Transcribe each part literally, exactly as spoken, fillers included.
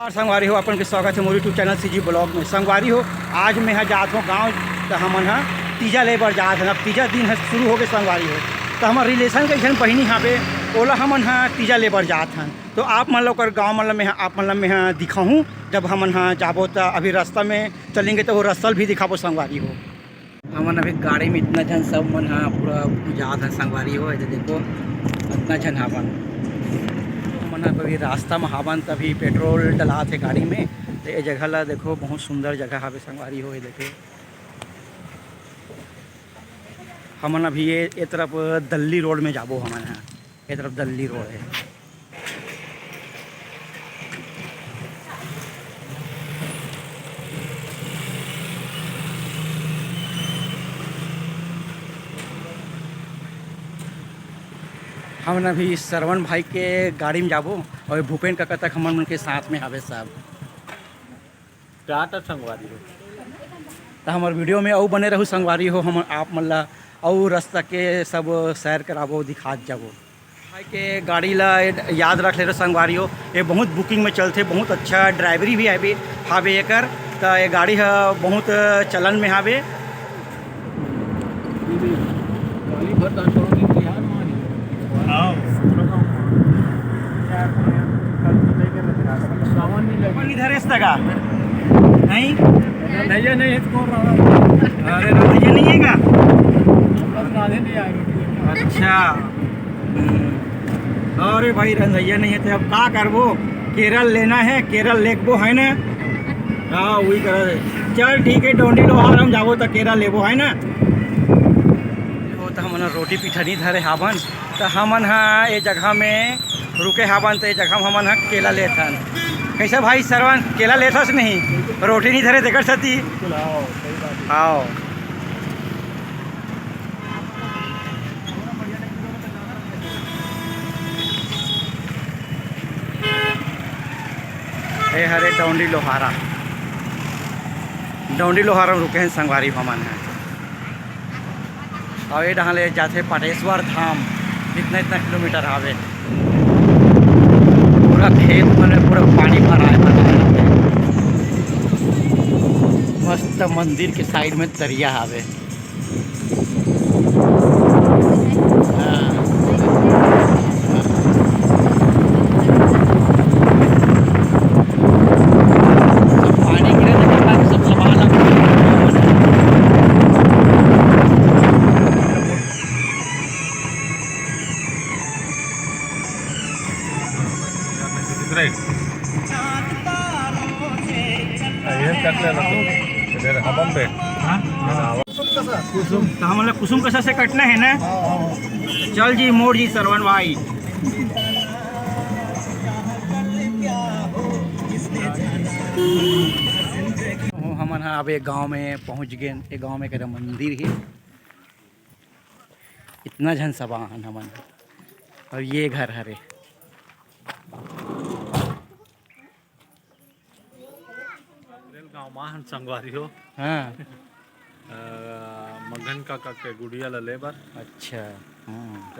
और संगवारी हो, अपन के स्वागत है मोर YouTube चैनल सीजी ब्लॉग में। संगवारी हो, आज मैं ह जात हो गाँव, त हमन ह तीजा ले बर जात हन। अब तीजा दिन ह शुरू हो गए संगवारी हो, त हमर रिलेशन के एक झन बहिनी हावे, ओला हमन ह तीजा ले बर जात हन। तो आप मन ला ओकर गाँव मन ला मैं ह, आप मन ला मैं ह दिखाहूँ। जब हमन ह जाबो त अभी रास्ता में चलेंगे त वो रास्ता भी दिखाबो संगवारी हो। हमन अभी गाड़ी में इतना झन सब मन ह पूरा जात हन संगवारी हो, एदे देखो इतना झन हावन। हमन ह अभी रास्ता में हावन, तभी पेट्रोल डलात हे गाड़ी में। तो ये जगह ला देखो, बहुत सुंदर जगह हावे संगवारी हो। ये देखे, हमन अभी ये, ये तरफ दल्ली रोड में जाबो हमन ह। ये तरफ दल्ली रोड है। हमन अभी श्रवण भाई के गाड़ी में जाबो और भूपेन काका तक हमन मन के साथ में हावे सब। टाटा संगवारी हो। त हमर वीडियो में अउ बने रहू संगवारी हो, हम आप मन ला अउ रास्ता के सब सैर कराबो, दिखात जाबो। भाई के गाड़ी ला याद रख ले रहो संगवारी हो, ये बहुत बुकिंग में चलथे, बहुत अच्छा ड्राइवरी भी हावे, हावे एकर। त ये गाड़ी ह बहुत चलन में हावे। गाड़ी भर दान करो कि बिहार में आ रही है। हाँ। सावन नहीं लगा। अपन इधर इस तक आ। नहीं? रंधैया नहीं है तो कौन रहा? अरे, रंधैया नहीं है क्या? बस राधे नहीं आए रोटी लेके। अच्छा। हम्म। अरे भाई, रंधैया नहीं है तो अब का करबो? केरल लेना है, केरल लेकबो है ना? हाँ, वही करा दे। चल ठीक है, डोंडी लोहार हम जाबो त केरल लेबो है ना? वो तो हमन रोटी पीठा नहीं धरे हावन, त हमन ह ये जगह में रुके हावन, त ये जगह में हमन ह केला लेथन। कैसे भाई श्रवण, केला लेथस नहीं? रोटी नहीं धरे तेकर सेती। बिल्कुल, हाँ, सही बात है। हाँ। ए हरे डौंडी लोहारा, डौंडी लोहारा में रुके हैं संगवारी हमन हैं। और ये डहान ले जाथे पाटेश्वर धाम, इतना इतना किलोमीटर हावे। पूरा खेत मन में पूरा पानी भरा है, भरा है। मस्त मंदिर के साइड में तरिया हावे। हाँ। पानी गिरे तो सब सामान राइट। ये कट ले रहा तू। इधर हबम पे। हाँ? हाँ। कुसुम, तो हमन ला कुसुम कसा से कटना है ना? चल जी, मोड़ जी, सरवन भाई। हमन ह अब एक गांव में पहुंच गए। एक गांव में एक मंदिर है। इतना झन सभा हन हमन। और ये घर हरे। रेल गांव मा हन संगवारी हो। हाँ। अ, मगन काका के गुड़िया ला लेबर। अच्छा। हम्म। त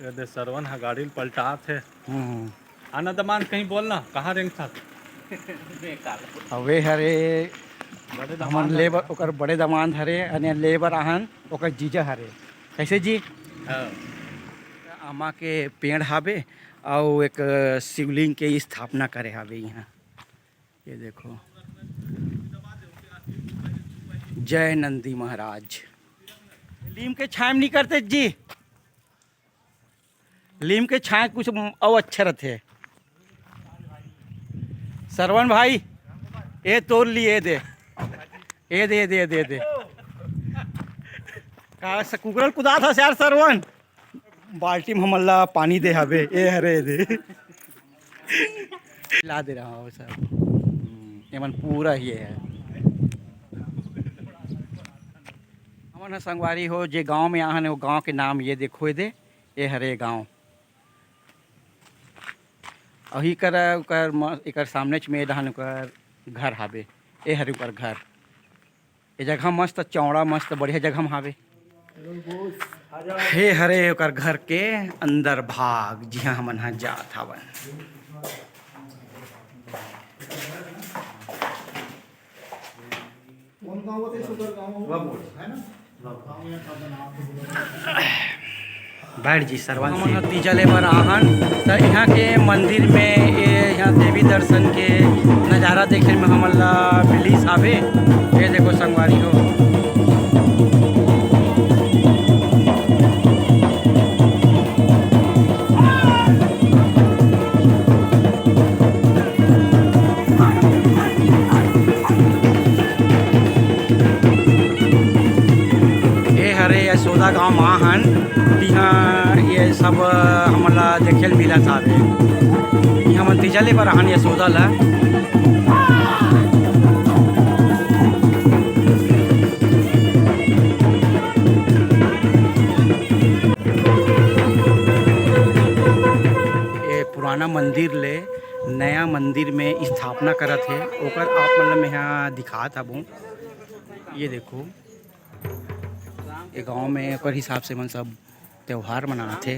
ये दे सरवन ह गाड़ी ल पलटात हे। हम्म। आना दमान कहीं बोलना, कहाँ रेंगथस? अबे हरे, बड़े हमर दमान लेबर, हरे। ओकर बड़े दमांद हरे, अने लेबर आहन, ओकर जीजा हरे। कैसे जी? हाँ। आमा के पेड़ हाबे, अउ एक शिवलिंग के स्थापना करे हाबे इहाँ। ये देखो, जय नंदी महाराज। लीम के छाया में नहीं करते जी, लीम के छाया कुछ अउ अच्छा रहते। सरवन भाई, ये तोड़ लिए दे, ये दे, दे, दे, दे। का स-, कुकरल कुदात हस यार सरवन? बाल्टी में हमन ला पानी दे हवे, ए हरे दे। ला दे रहा हूँ सब। हम्म, एमन पूरा ही है। हमन ह संगवारी हो, जे गांव में आहन, वो गांव के नाम ये देखो, ये दे, ये हरे गांव। अही कर, ओकर म-, एकर सामने में डहान ओकर घर हावे, ए हरे ओकर घर। ये जगह मस्त चौड़ा, मस्त बढ़िया जगह में हावे। हे हरे ओकर घर के अंदर भाग, जिहाँ हमन ह जात हावन। बैठ जी, सरवन हमन ह तीजा ले बर आहन, त इहाँ के मंदिर में, ये इहाँ देवी दर्शन के नजारा देखे में हमन ला मिलिस हावे। ये देखो संगवारी हो, ए हरे यशोदा गांव मा हन, तिहां ये सब हमन ला देखे ल मिलत हावे। इहां मन तीजा ले बर आहन यशोदा ला। ये पुराना मंदिर ले नया मंदिर में स्थापना करत हे, ओकर आप मन ल मेहा दिखात हबो। ये देखो, ये गांव में ओकर हिसाब से मन सब त्योहार मनात हे।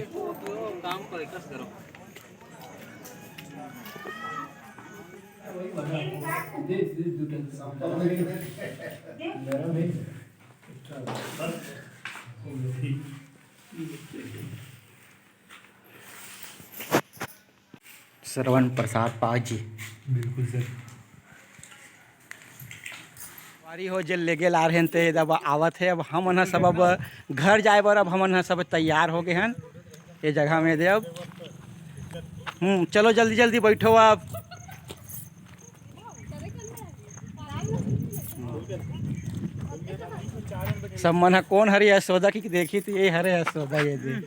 श्रवण प्रसाद पास जी। बिल्कुल सर। संगवारी हो, जे लेगे ला रहेन ते अब आवत हे। अब हमन ह सब अब घर जाए बर अब हमन ह सब तैयार हो गे हन। ये जगह में दे अब। हम्म, चलो जल्दी जल्दी बैठो अब। सब मन ह कोन हरे यशोदा की देखी, तो ये हरे यशोदा, ये दे।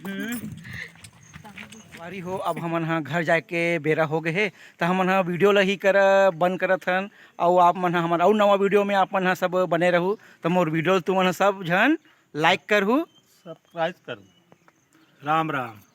संगवारी हो, अब हमन ह घर जाए के बेरा हो गए हे, त हमन ह वीडियो ल ही कर, बंद करत हन। अउ आप मन ह हमर अउ नवा वीडियो में आप मन ह सब बने रहू, त मोर वीडियो ल तुमन ह सब झन लाइक करहू। सब्सक्राइब करहू। राम राम।